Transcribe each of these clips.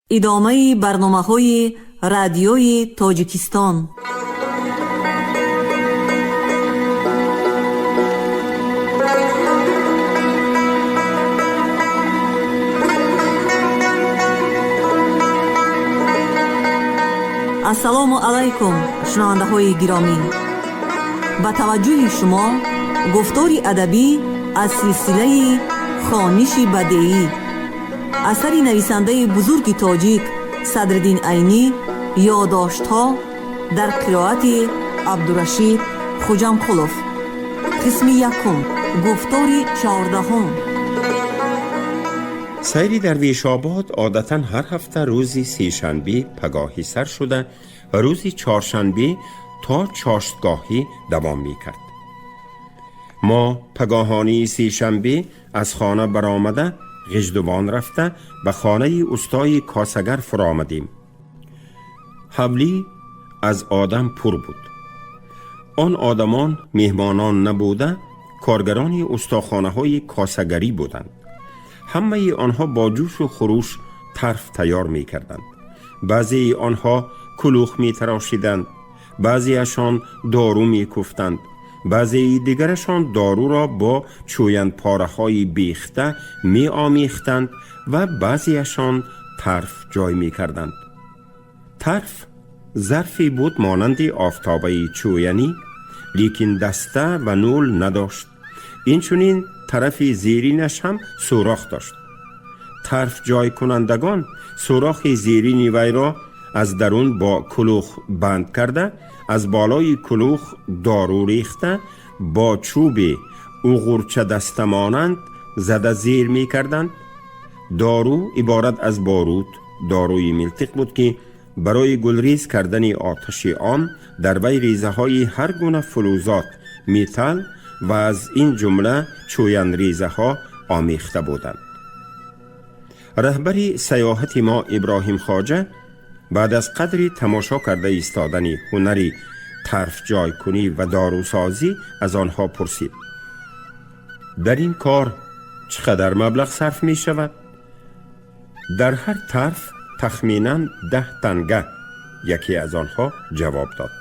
Идомаи барномаҳои Радиои Тоҷикистон. Ассалому алайкум, шунавандаҳои гиромӣ! Ба таваҷҷӯҳи шумо гуфтори адабӣ аз силсилаи «Хониши бадеӣ», асари нависандаи бузурги тоҷик Садриддин Айнӣ, «Ёдоштҳо» дар қироати Абдурашид Хуҷамқулов. Қисми якум, гуфтори 14-ум. Сайри Дарвешобод одатан ҳар ҳафта рӯзи сешанбе пагоҳӣ сар шуда, рӯзи чоршанбе то чоштгоҳӣ давом мекард. Мо пагоҳонии сешанбе аз хона баромада, Ғиждувон рафта, ба хонаи устои косагар фуромадем. Ҳавлӣ аз одам пур буд. Он одамон меҳмонон набуда, коргарони устохонаҳои косагарӣ буданд. Ҳамаи онҳо бо ҷӯшу хуруш тарф тайёр мекарданд. Баъзеи онҳо кулух метарошиданд, баъзеашон дору мекуфтанд, баъзеи дигарашон доруро бо чӯянпораҳои бехта меомехтанд ва баъзеашон тарф ҷой мекарданд. Тарф зарфе буд монанди офтобаи чӯянӣ, лекин даста ва нӯл надошт. Инчунин тарафи зеринаш ҳам сӯрох дошт. Тарф ҷойкунандагон сӯрохи зерини вайро аз дарун бо кулух банд карда, аз болои кулух дору рехта, бо чӯби уғурчадастамонанд зада зер мекарданд. Дору иборат аз борут, доруи милтиқ буд, ки барои гулрез кардани оташи он дар вай резаҳои ҳар гуна фулузот, металл ва аз ин ҷумла чӯянрезаҳо омехта буданд. Раҳбари саёҳати мо Иброҳим Хоҷа баъд аз қадри тамошо карда истодани ҳунари тарфҷойкунӣ ва дорусозӣ аз онҳо пурсид: «Дар ин кор чӣ қадар маблағ сарф мешавад?» «Дар ҳар тарф тахминан 10 танга», яке аз онҳо ҷавоб дод.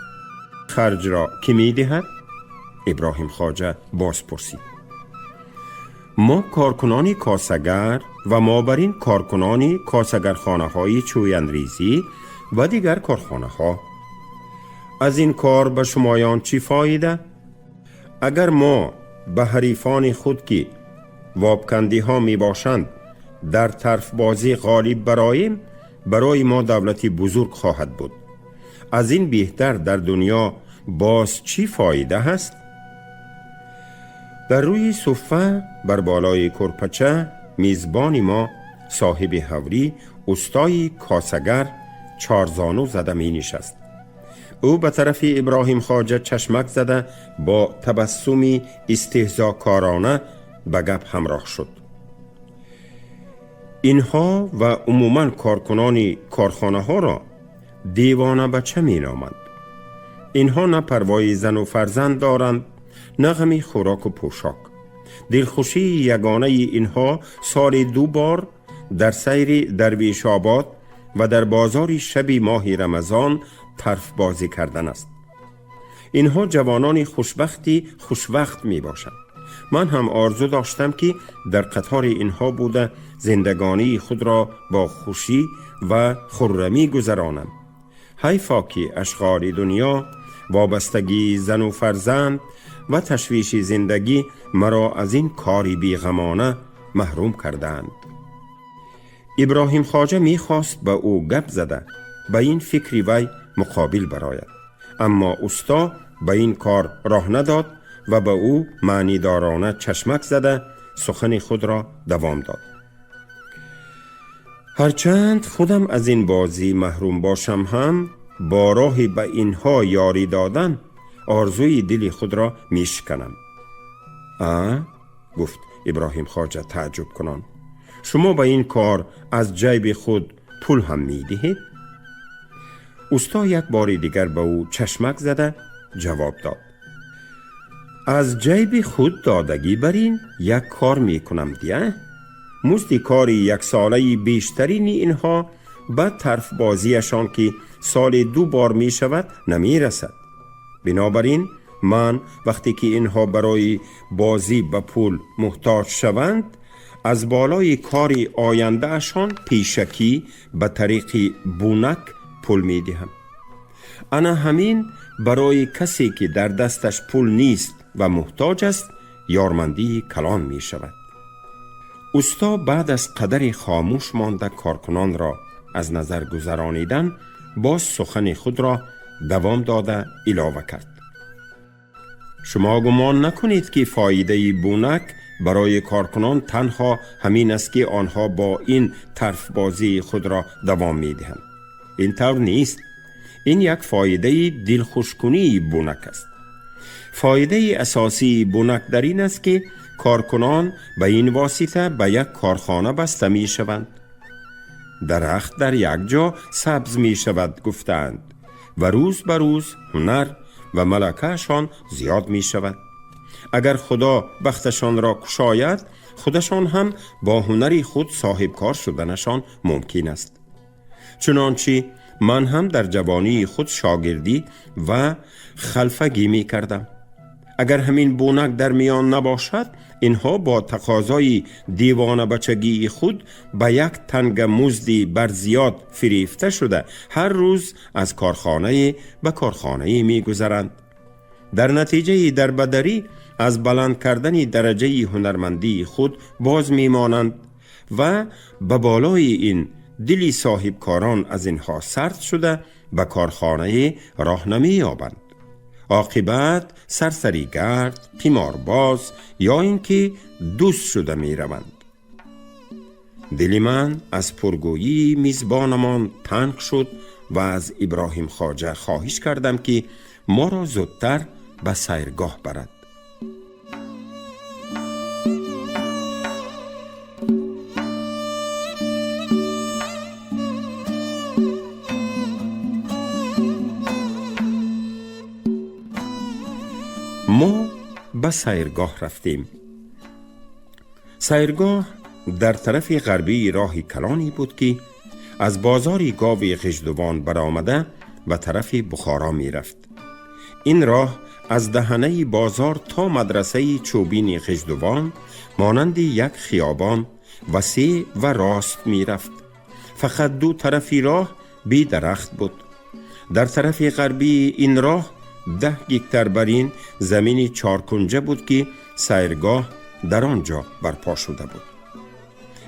«Харҷро кӣ медиҳад?» Иброҳим Хоҷа боз пурсид. «Мо коркунони косагар ва мо бар ин коркунони косагархонаҳои чӯянрезӣ ва дигар корхонаҳо». «Аз ин кор ба шумоён чӣ фоида?» «Агар мо ба ҳарифони худ, ки вобкандиҳо мебошанд, дар тарфбозӣ ғолиб бароем, барои мо давлати бузург хоҳад буд. Аз ин беҳтар дар дунё боз чӣ фоида ҳаст?» Дар рӯи суффа бар болои курпача мизбони мо, соҳиби ҳавлӣ, устои косагар, чорзону зада менишаст. Ӯ ба тарафи Иброҳим Хоҷа чашмак зада, бо табассуми истеҳзокорона ба гап ҳамроҳ шуд: «Инҳо ва умуман коркунони корхонаҳоро девонабача меноманд. Инҳо на парвои зану фарзанд доранд, на ғами хӯроку пӯшок. Дилхушии ягонаи инҳо соли ду бор дар сайри Дарвешобод ва дар бозори шаби моҳи Рамазон тарфбозӣ кардан аст. Инҳо ҷавонони хушбахти хушвақт мебошанд. Ман ҳам орзу доштам, ки дар қатори инҳо буда, зиндагонии худро бо хушӣ ва хуррамӣ гузаронам. Ҳайфо, ки ашғоли дунё, вобастагии зану фарзанд ва ташвиши зиндагӣ маро аз ин кори беғамона маҳрум кардаанд». Иброҳим Хоҷа мехост ба ӯ гап зада, ба ин фикри вай муқобил барояд, аммо усто ба ин кор роҳ надод ва ба ӯ маънидорона чашмак зада, сухани худро давом дод: «Ҳарчанд худам аз ин бозӣ маҳрум бошам ҳам, бо роҳи ба инҳо ёрӣ додан орзуи дили худро мешиканам». «А?» — гуфт Иброҳим Хоҷа тааҷҷуб кунон. «Шумо ба ин кор аз ҷайби худ пул ҳам медиҳед?» Усто як бори дигар ба ӯ чашмак зада ҷавоб дод: «Аз ҷайби худ додагӣ бар ин як кор мекунам дия. Музди кори яксолаи бештарини инҳо به طرف بازیشان که سال 2 بار می شود نمی رسد. بنابراین من وقتی که اینها برای بازی به پول محتاج شوند، از بالای کار آینده اشان پیشکی به طریق بونک پول می دهم. انا همین برای کسی که در دستش پول نیست و محتاج است یارمندی کلان می شود. استا بعد از قدر خاموش مانده کارکنان را از نظر گذرانیدن، باز سخن خود را دوام داده علاوه کرد: شما گمان نکنید که فایده بونک برای کارکنان تنها همین است که آنها با این طرف بازی خود را دوام می دهند. این طور نیست. این یک فایده دلخوشکنی بونک است. فایده اساسی بونک در این است که کارکنان به این واسطه به یک کارخانه بسته می شوند. درخت در یک جا سبز می شود گفتند و روز به روز هنر و ملکه‌شان زیاد می شود. اگر خدا بختشان را کشاید، خودشان هم با هنر خود صاحب کار شدنشان ممکن است. چنانچه من هم در جوانی خود شاگردی و خلفگی می کردم. اگر همین بونک در میان نباشد، اینها با تقاضای دیوانه بچگی خود به یک تنگ مزدی بر زیاد فریفته شده هر روز از کارخانه به کارخانه می گذرند. در نتیجه در بدری از بلند کردن درجه هنرمندی خود باز می مانند و به بالای این دلی صاحب کاران از اینها سرد شده به کارخانه راه نمی یابند. عاقبت سرسری گرد، قمارباز یا اینکه دوست شده می روند. دل من از پرگویی میزبانمان تنگ شد و از ابراهیم خواجه خواهش کردم که ما را زودتر به سیرگاه برد. ما به سیرگاه رفتیم. سیرگاه در طرف غربی راه کلانی بود که از بازار گاو غژدوان برآمده و طرف بخارا می رفت. این راه از دهنه بازار تا مدرسه چوبین غژدوان مانند یک خیابان وسیع و راست می رفت. فقط 2 طرف راه بی درخت بود. در طرف غربی این راه 10 گکتر برین زمین 4 کنجه بود که سیرگاه در آنجا برپا شده بود.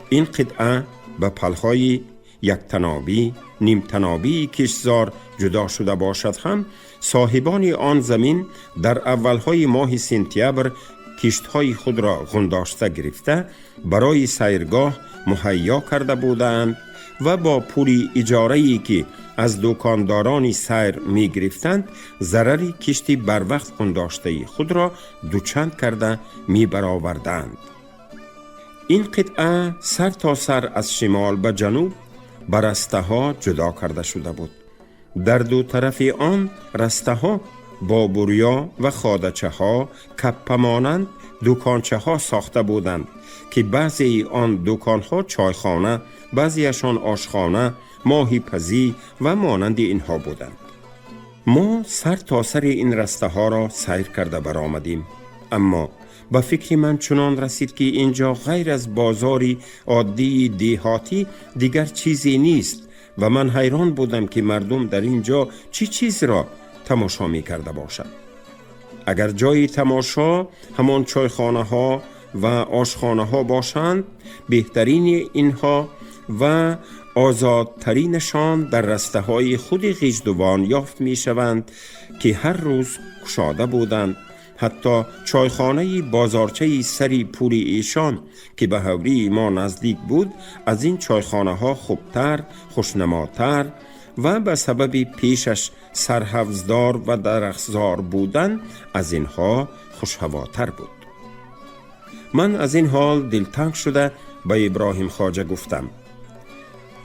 این قطعه به پلهای یک تنابی، نیم تنابی کشتزار جدا شده باشد هم صاحبان آن زمین در اولهای ماه سنتیابر کشتهای خود را غنداشته گرفته برای سیرگاه مهیا کرده بودند و با پول اجاره‌ای که از دکانداران سیر می گرفتند ضرر کشتی بر وقت غنداشته خود را دوچند کرده می برآوردند. این قطعه سر تا سر از شمال به جنوب به رسته ها جدا کرده شده بود. در 2 طرف آن رسته ها با بریا و خادچه ها کپه مانند دکانچه ها ساخته بودند که بعضی آن دکان ها چایخانه، بعضیشان آشخانه، ماهی پزی و مانند اینها بودند. ما سر تا سر این رسته ها را سیر کرده برآمدیم، اما به فکر من چنان رسید که اینجا غیر از بازاری عادی دیهاتی دیگر چیزی نیست و من حیران بودم که مردم در اینجا چی چیز را تماشا می کرده باشند. اگر جای تماشا همان چایخانه ها و آشخانه ها باشند، بهترین اینها و آزادترینشان در رسته های خود غژدوان یافت می شوند که هر روز کشاده بودند. حتی چایخانه بازارچه سری پوری ایشان که به حوری ما نزدیک بود از این چایخانه ها خوبتر، خوشنماتر و به سبب پیشش سرحوزدار و درختزار بودن از اینها خوشهواتر بود. من از این حال دلتنگ شده به ابراهیم خواجه گفتم: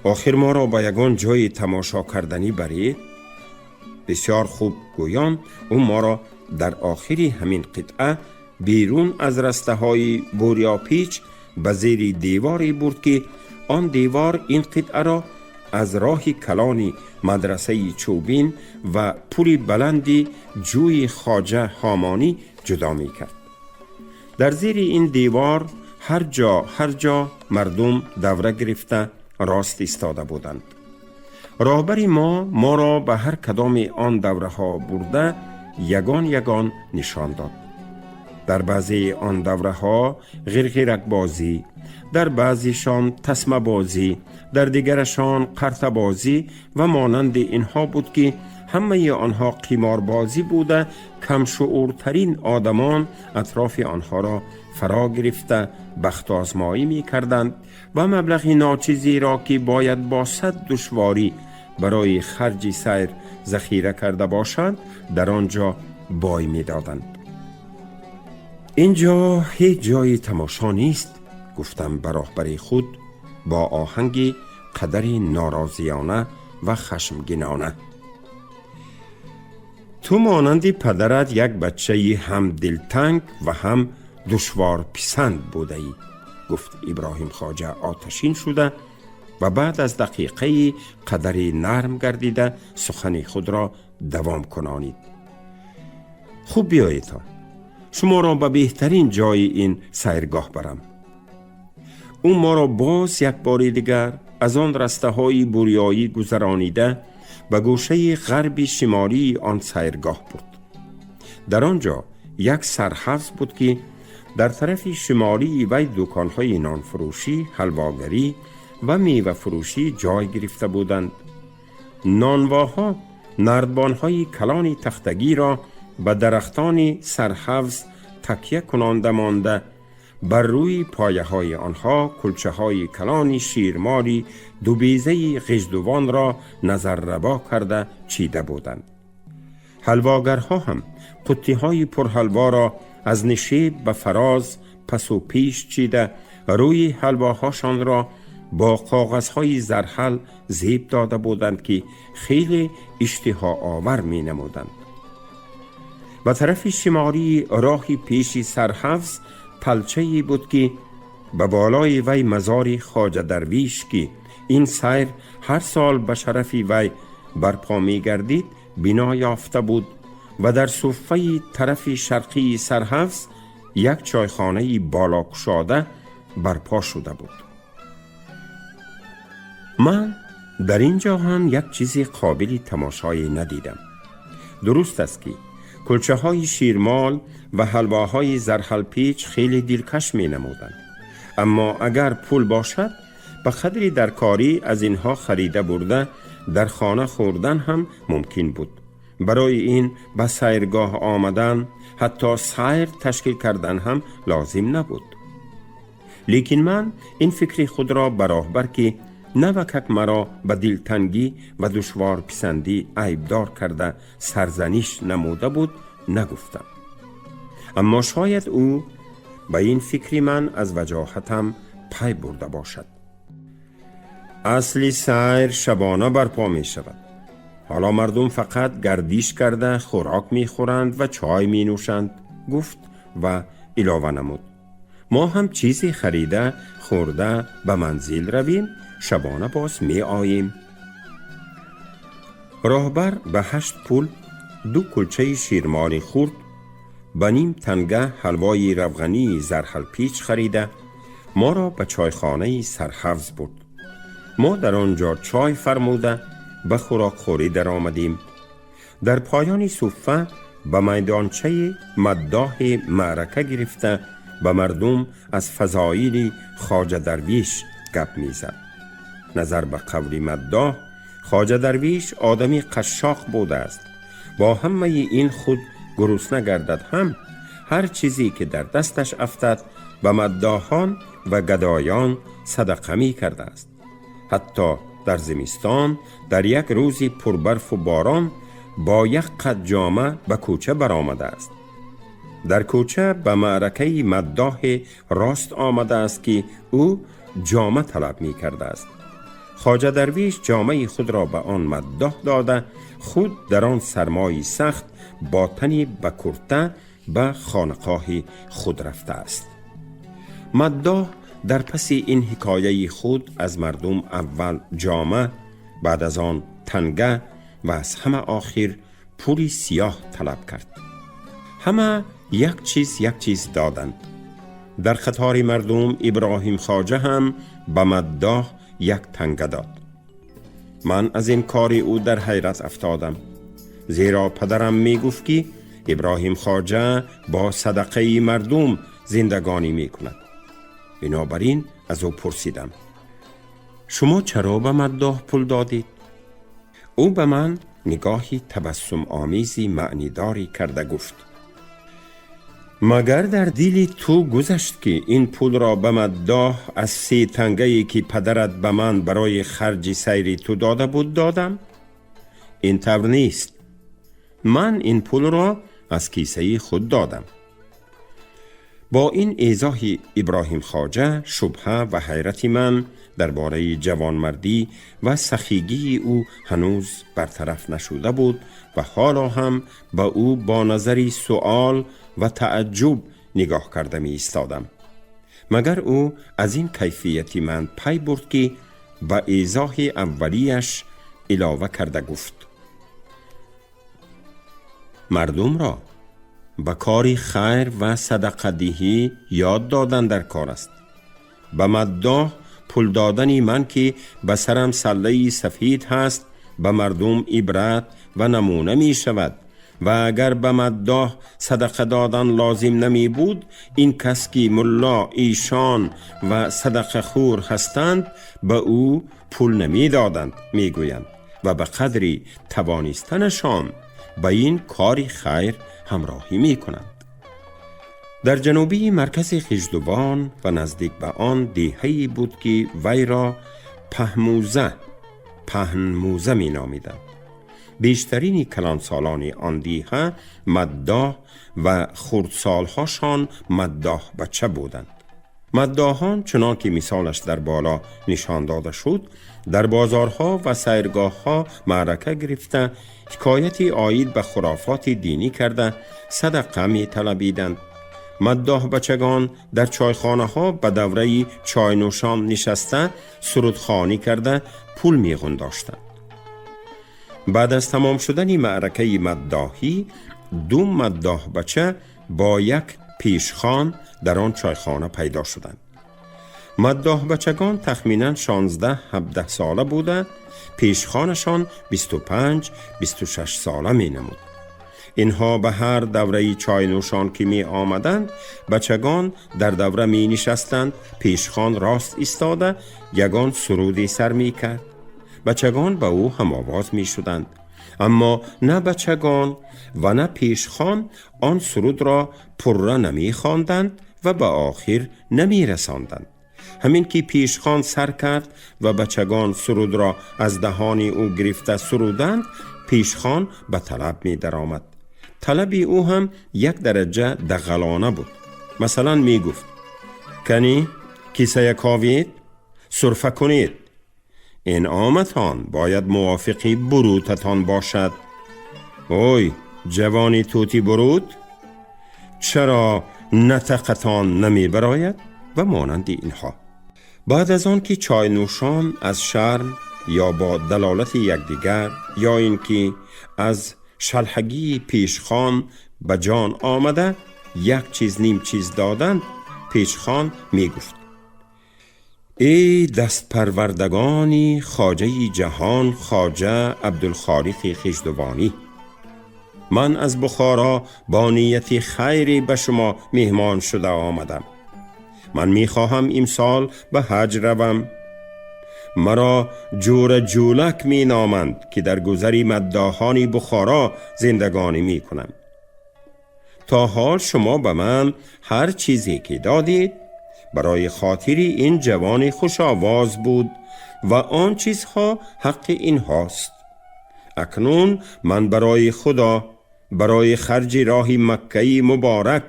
آخر ما را به یگان جای تماشا کردنی برید؟ بسیار خوب گویان او ما را در آخری همین قطعه بیرون از رسته های بوریاپیچ به زیر دیواری برد که آن دیوار این قطعه را از راه کلان مدرسه چوبین و پل بلند جوی خواجه هامانی جدا می کرد. در زیر این دیوار هر جا هر جا مردم دوره گرفته راست ایستاده بودند. راهبر ما را به هر کدام آن دوره ها برده یگان یگان نشان داد. در بعضی آن دوره ها غیرغیرک بازی، در بعضیشان تسمه بازی، در دیگرشان قرطه بازی و مانند اینها بود که همه آنها قمار بازی بوده کم شعورترین آدمان اطراف آنها را فرا گرفته بخت آزمایی می کردند و مبلغ ناچیزی را که باید با 100 دشواری برای خرج سیر ذخیره کرده باشند در آنجا بای می دادند. اینجا هیچ جای تماشا نیست، گفتم به راهبر خود با آهنگ قدری ناراضیانه و خشمگینانه. تو مانند پدرت یک بچه هم دلتنگ و هم دشوار پسند بوده ای، گفت ابراهیم خواجه آتشین شده و بعد از دقیقه قدری نرم گردیده سخن خود را دوام کنانید. خوب بیایید شما را به بهترین جای این سیرگاه برم. او ما را باز یک بار دیگر از آن رسته های بوریایی گذرانیده به گوشه غرب شمالی آن سیرگاه برد. در آنجا یک سرحوض بود که در طرف شمالی وی دکانهای نانفروشی، حلواگری و میوه فروشی جای گرفته بودند. نانواها نردبانهای کلان تختگی را به درختان سرحوض تکیه کنانده مانده بر روی پایه های آنها کلچه های کلان شیرماری دو بیزه غژدوان را نظر ربا کرده چیده بودند. حلواگرها هم قوطی های پرحلوا را از نشیب به فراز پس و پیش چیده روی حلواهاشان را با کاغذهای زرحل زیب داده بودند که خیلی اشتها آور می نمودند. به طرف شمالی راه پیش سرحوض تلچه بود که به بالای وی مزار خواجه درویش که این سیر هر سال به شرف وی برپا می گردید بنا یافته بود و در صفه طرف شرقی سرحوض یک چایخانه بالا کشاده برپا شده بود. من در اینجا هم یک چیز قابل تماشای ندیدم. درست است که کلچه های شیرمال و حلواهای زرحلپیچ خیلی دلکش می نمودند، اما اگر پول باشد به قدری در کاری از اینها خریده برده در خانه خوردن هم ممکن بود. برای این به سیرگاه آمدن، حتی سیر تشکیل کردن هم لازم نبود. لیکن من این فکر خود را به راهبر که نوکک مرا به دلتنگی و دشوار پسندی عیبدار کرده سرزنش نموده بود نگفتم. اما شاید او به این فکر من از وجاهتم پی برده باشد. اصلی سیر شبانه برپا می شود. حالا مردم فقط گردیش کرده خوراک می خورند و چای می نوشند، گفت و علاوه نمود. ما هم چیزی خریده خورده به منزل رویم، شبانه باز می آییم. راهبر به 8 پول 2 کلچه شیرمال خورد، به نیم تنگه حلوای روغنی زرحلپیچ خریده ما را به چایخانه سرحوض برد. ما در آنجا چای فرموده به خوراک خوری در آمدیم. در پایان صفه به میدانچه مداح معرکه گرفته به مردم از فضایل خواجه درویش گپ میزد. نظر به قول مداح، خواجه درویش آدمی قشاق بوده است. با همه این خود گرسنه گردد هم هر چیزی که در دستش افتد به مداحان و گدایان صدقه می کرده است. حتی در زمستان در یک روزی پربرف و باران با یک قد جامه به کوچه برآمده است. در کوچه به معرکه مداح راست آمده است که او جامه طلب می کرده است. خواجه درویش جامه خود را به آن مداح داده، خود در آن سرمای سخت با تنی به کرته به خانقاه خود رفته است. مداح در پس این حکایه خود از مردم اول جامه بعد از آن تنگه و از همه آخر پول سیاه طلب کرد. همه یک چیز یک چیز دادند. در قطار مردم ابراهیم خواجه هم به مداح یک تنگه داد. من از این کار او در حیرت افتادم، زیرا پدرم می گفت که ابراهیم خواجه با صدقه مردم زندگانی می کند. بنابراین از او پرسیدم شما چرا به مداح پول دادید؟ او به من نگاهی تبسم آمیزی معنیداری کرده گفت مگر در دل تو گذشت که این پول را به مداح از 3 تنگه‌ای که پدرت به من برای خرج سیر تو داده بود دادم؟ این طور نیست. من این پول را از کیسه خود دادم. با این ایضاح ابراهیم خواجه شبهه و حیرت من درباره جوانمردی و سخیگی او هنوز برطرف نشده بود و حالا هم به او با نظری سؤال و تعجب نگاه کرده می ایستادم. مگر او از این کیفیت من پی برد که به ایضاح اولیش علاوه کرده گفت مردم را به کار خیر و صدقه دهی یاد دادن در کار است. به مداح پول دادن من که به سرم سله سفید هست به مردم عبرت و نمونه می شود و اگر به مداح صدقه دادن لازم نمی بود این کس که ملا ایشان و صدقه خور هستند به او پول نمی دادند می گویند و به قدری توانستنشان به این کار خیر همراهی می کنند. در جنوبی مرکز خیشدوان و نزدیک به آن دیهی بود که وی را پهنموزه می نامیدند. بیشترین کلانسالان آن دیهه مداح و خردسالهاشان مداح بچه بودند. مداحان چنان که مثالش در بالا نشان داده شد در بازارها و سیرگاهها معرکه گرفته حکایتی عاید به خرافات دینی کرده صدقه می طلبیدند. مداح بچگان در چایخانه ها به دوره چای نوشان نشسته سرودخوانی کرده پول می غنداشتند. بعد از تمام شدن معرکه مداحی 2 مداح بچه با یک پیشخوان در آن چایخانه پیدا شدند. مداح بچگان تخمیناً 16-17 ساله بوده، پیشخوانشان 25-26 ساله می نمود. اینها به هر دوره چای نوشان که می آمدند بچگان در دوره می نشستند، پیشخوان راست ایستاده یگان سرودی سر می کرد. بچگان به او هم آواز می شدند، اما نه بچگان و نه پیشخوان آن سرود را پره نمی خواندند و به آخر نمی رساندند. همین که پیشخوان سر کرد و بچگان سرود را از دهان او گرفته سرودند، پیشخوان به طلب می درآمد. طلب او هم یک درجه دغلانه بود. مثلا می گفت کنی کیسه کاوید سرفه کنید، انعامتان باید موافقی بروتتان باشد. اوی جوانی توتی بروت، چرا نطقتان نمی براید؟ و مانند اینها. بعد از آن که چای نوشان از شرم یا با دلالت یکدیگر یا اینکه از شلحگی پیشخوان به جان آمده یک چیز نیم چیز دادند، پیشخوان می گفت ای دست پروردگانی خواجه جهان خواجه عبدالخالق خیشدوانی، من از بخارا با نیت خیری به شما مهمان شده آمدم. من می خواهم امسال به حج روم. مرا جور جولک می نامند که در گذری مداحان بخارا زندگانی می کنم. تا حال شما به من هر چیزی که دادید برای خاطر این جوان خوش آواز بود و آن چیزها حق این هاست. اکنون من برای خدا، برای خرج راه مکه مبارک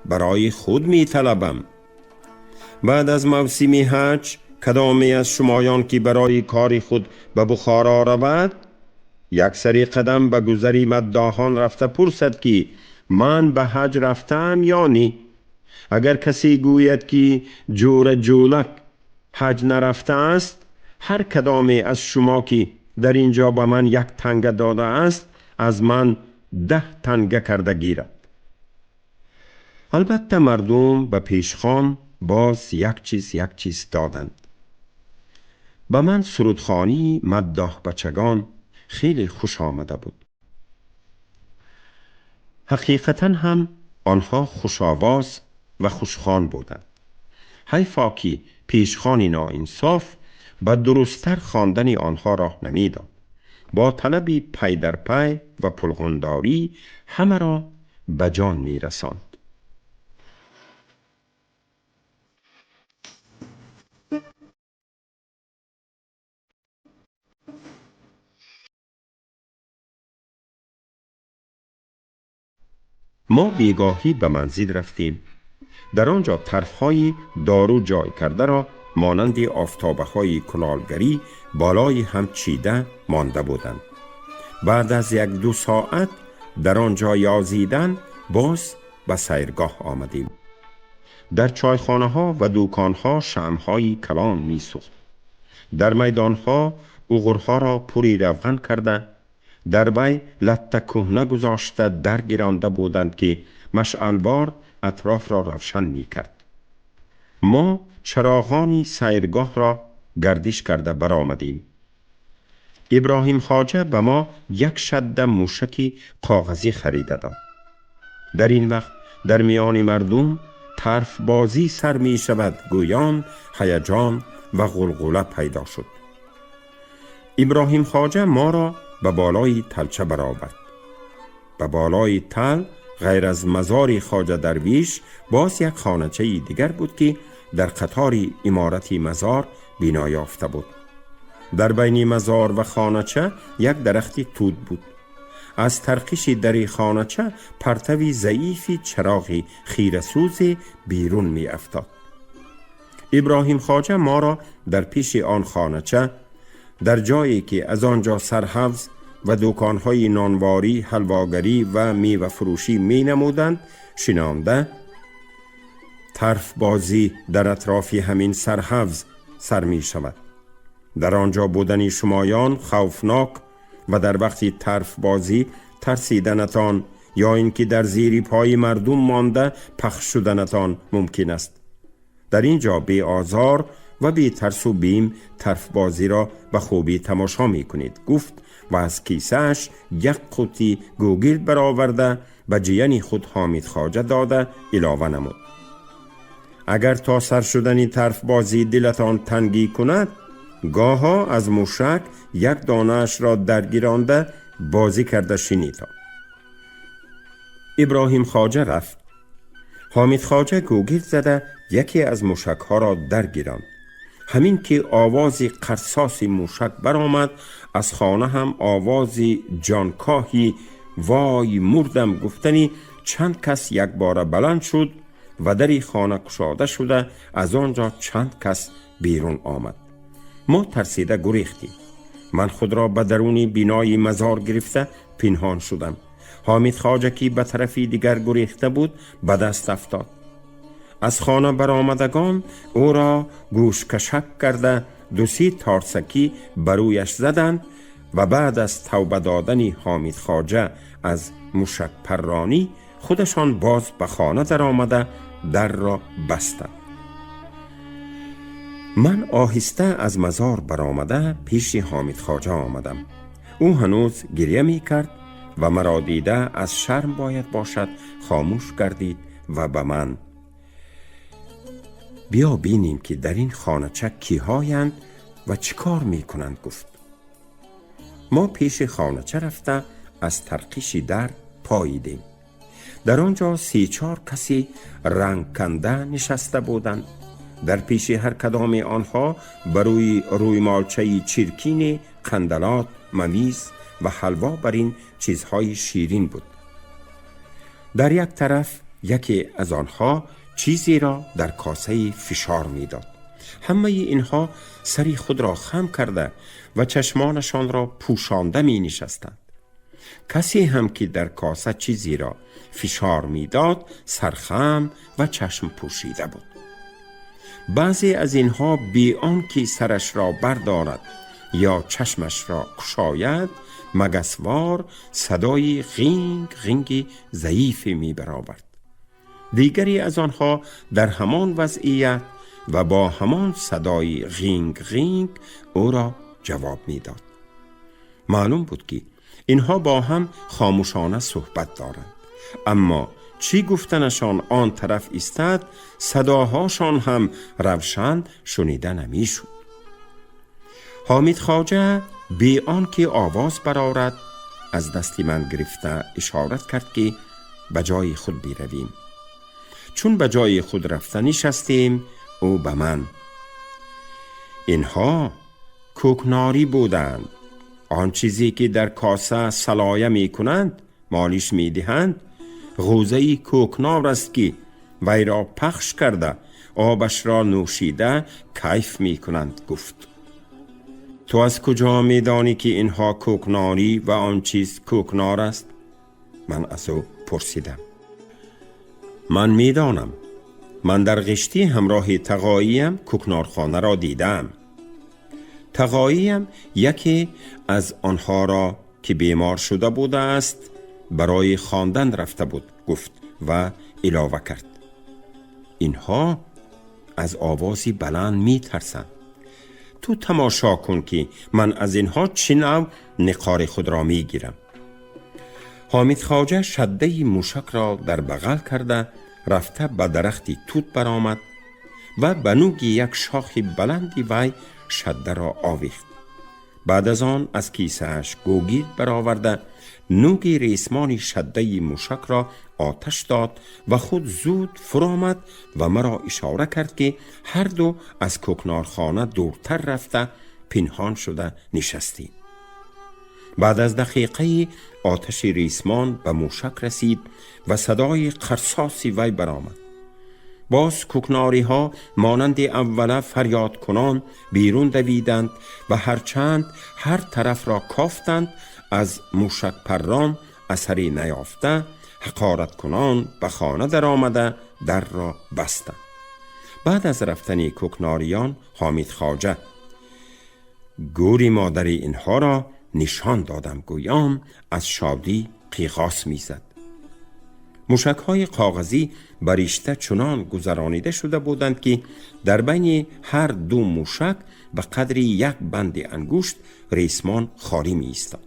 برای خود می طلبم. بعد از موسم حج کدامی از شمایان که برای کار خود به بخارا رود یک سری قدم به گذری مداحان رفته پرسد که من به حج رفتم یا نی؟ اگر کسی گوید که جور جولک حج نرفته است، هر کدامی از شما که در اینجا به من 1 تنگه داده است از من 10 تنگه کرده گیرد. البته مردم به پیشخوان باز یک چیز دادند. به من سرودخوانی مداح بچگان خیلی خوش آمده بود. حقیقتا هم آنها خوش آواز و خوشخوان بودند. حیفا که پیشخوان ناانصاف به درستتر خواندن آنها راه نمیداد. با طلب پی در پی و پلغنداری همه را به جان می رساند. ما بیگاهی به منزل رفتیم. در آنجا طرفهای دارو جای کرده را مانند آفتابه های کلالگری بالای هم چیده مانده بودند. بعد از 1-2 ساعت در آنجا یازیدن باز به سیرگاه آمدیم. در چایخانه ها و دوکان ها شمع های کلان می سوخت. در میدان ها اوغرها را پری روغن کرده، در وی لطه کهنه گذاشته در گرانده بودند که مشعلوار اطراف را روشن می کرد. ما چراغانی سیرگاه را گردش کرده برآمدیم. ابراهیم خواجه به ما 1 شده موشک کاغذی خریده داد. در این وقت در میان مردم طرف بازی سر می شود، گویان هیجان و غلغله پیدا شد. ابراهیم خواجه ما را به بالای تلچه برآورد. به بالای تل غیر از مزار خواجه درویش باز یک خانه‌چه دیگر بود که در قطار عمارت مزار بنا یافته بود. در بین مزار و خانه‌چه یک درخت توت بود. از ترقش در خانه‌چه پرتوی ضعیفی چراغی خیره سوز بیرون می افتاد. ابراهیم خواجه ما را در پیش آن خانه‌چه، در جایی که از آنجا سرحوض و دکان‌های نانواری، حلواگری و میوه فروشی می نمودند، شنانده. طرف بازی در اطراف همین سرحوض سر می شود. در آنجا بودن شمایان خوفناک و در وقتی طرف بازی ترسیدنتان یا اینکه در زیر پای مردم مانده پخش شدنتان ممکن است. در اینجا بی آزار و بی ترس و بیم طرف بازی را به خوبی تماشا می کنید، گفت و از کیسه‌اش 1 قوطی گوگرد برآورده به جیان خود حامد خواجه داده علاوه نمود: اگر تا سر شدن طرف بازی دلتان تنگی کند، گاها از موشک 1 دانه‌اش را درگیرانده بازی کرده شنید. ابراهیم خواجه رفت. حامد خواجه گوگرد زده یکی از موشک ها را درگیراند. همین که آواز قرصاس موشک برآمد، از خانه هم آواز جانکاهی وای مردم گفتنی چند کس یک باره بلند شد و در خانه کشاده شده از آنجا چند کس بیرون آمد. ما ترسیده گریختیم. من خود را به درون بینای مزار گرفته پنهان شدم. حامد خواجه که به طرفی دیگر گریخته بود به دست افتاد. از خانه برآمدگان او را گوش کشک کرده 2-3 تارسکی برویش زدند و بعد از توبه دادن حامد خواجه از موشک پرانی خودشان باز به خانه در آمده در را بستند. من آهسته از مزار برآمده پیش حامد خواجه آمدم. او هنوز گریه می کرد و مرا دیده از شرم باید باشد خاموش گردید و به من: بیا بینیم که در این خانه چه کیهایند و چه کار می کنند، گفت. ما پیش خانه چه رفته از ترقیش در پاییدیم. در آنجا 3-4 کسی رنگ کنده نشسته بودند. در پیش هر کدام آنها بروی رویمالچه چرکین قندلات، مویز و حلوا بر این چیزهای شیرین بود. در یک طرف یکی از آنها چیزی را در کاسه فشار میداد. همه اینها سری خود را خم کرده و چشمانشان را پوشانده می نشستند. کسی هم که در کاسه چیزی را فشار میداد سرخم و چشم پوشیده بود. بعضی از اینها بی آن که سرش را بردارد یا چشمش را گشاید، مگسوار صدای غینگ غینگ ضعیفی می برآورد. دیگری از آنها در همان وضعیت و با همان صدای غینگ غینگ او را جواب می داد. معلوم بود که اینها با هم خاموشانه صحبت دارند، اما چی گفتنشان آن طرف ایستاد، صداهاشان هم روشن شنیده نمیشد. حامد خواجه بی آنکه آواز برآورد از دست من گرفته اشارت کرد که به جای خود برویم. چون به جای خود رفته نشستیم، او به من: اینها کوکناری بودند، آن چیزی که در کاسه سلایه می کنند، مالش می دهند، غوزه کوکنار است که وی را پخش کرده آبش را نوشیده کیف می کنند. گفت: تو از کجا می دانی که اینها کوکناری و آن چیز کوکنار است؟ من از او پرسیدم. من می دانم. من در قشتی همراه تقاییم کوکنارخانه را دیدم. تقاییم یکی از آنها را که بیمار شده بوده است برای خواندن رفته بود، گفت و علاوه کرد: اینها از آوازی بلند می ترسند. تو تماشا کن که من از اینها چه نوع نقار خود را می گیرم. حامد خواجه شده موشک را در بغل کرده رفته به درختی توت برآمد و به نوک یک شاخ بلندی وی شده را آویخت. بعد از آن از کیسه‌اش گوگیرد برآورده نوک ریسمان شده موشک را آتش داد و خود زود فرآمد و مرا اشاره کرد که هر دو از کوکنارخانه دورتر رفته پنهان شده نشستیم. بعد از دقیقه آتش ریسمان به موشک رسید و صدای قرصاسی وی برآمد. باز کوکناری ها مانند اوله فریاد کنان بیرون دویدند و هرچند هر طرف را کافتند از موشک پران اثری نیافته حقارت کنان به خانه در آمده در را بستند. بعد از رفتن کوکناریان حامد خواجه گوری مادر اینها را نشان دادم، گویان از شادی قیغاس میزد. موشک های کاغذی بر رشته چنان گذرانیده شده بودند که در بین هر دو موشک به قدر یک بند انگشت ریسمان خالی می ایستاد.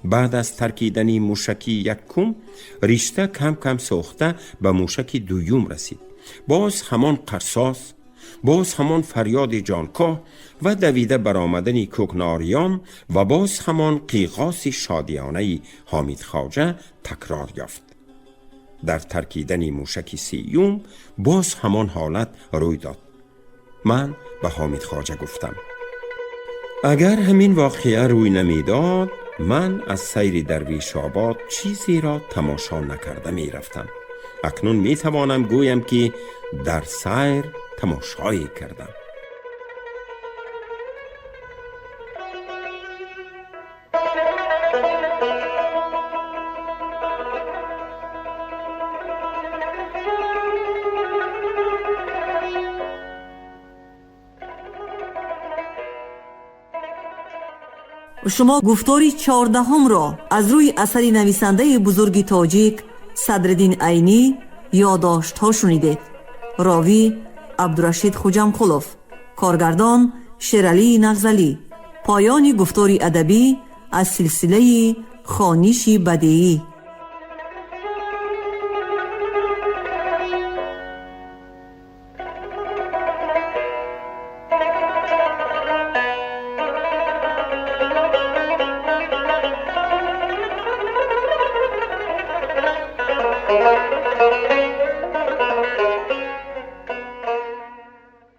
بعد از ترکیدن موشکی یکم، رشته کم کم سوخته به موشک دویم رسید. باز همان قرصاس، باز همان فریاد جانکاه و دویده برآمدن کوکناریان و باز همان قیغاس شادیانه حامد خواجه تکرار یافت. در ترکیدن موشک سیوم باز همان حالت روی داد. من به حامد خواجه گفتم: اگر همین واقعه روی نمیداد، من از سیر درویش آباد چیزی را تماشا نکرده می رفتم. اکنون می توانم گویم که در سیر تماشایی کردم. Шумо гуфтори 14-ҳумро аз рӯи асари нависандаи бузурги тоҷик Садриддин Айнӣ «Ёдоштҳо» шунидед. Ровӣ Абдурашид Хуҷамқулов, коргардон Шералии Нағзалӣ. Поёни гуфтори адабӣ аз силсилаи «Хониши бадеӣ». Thank you.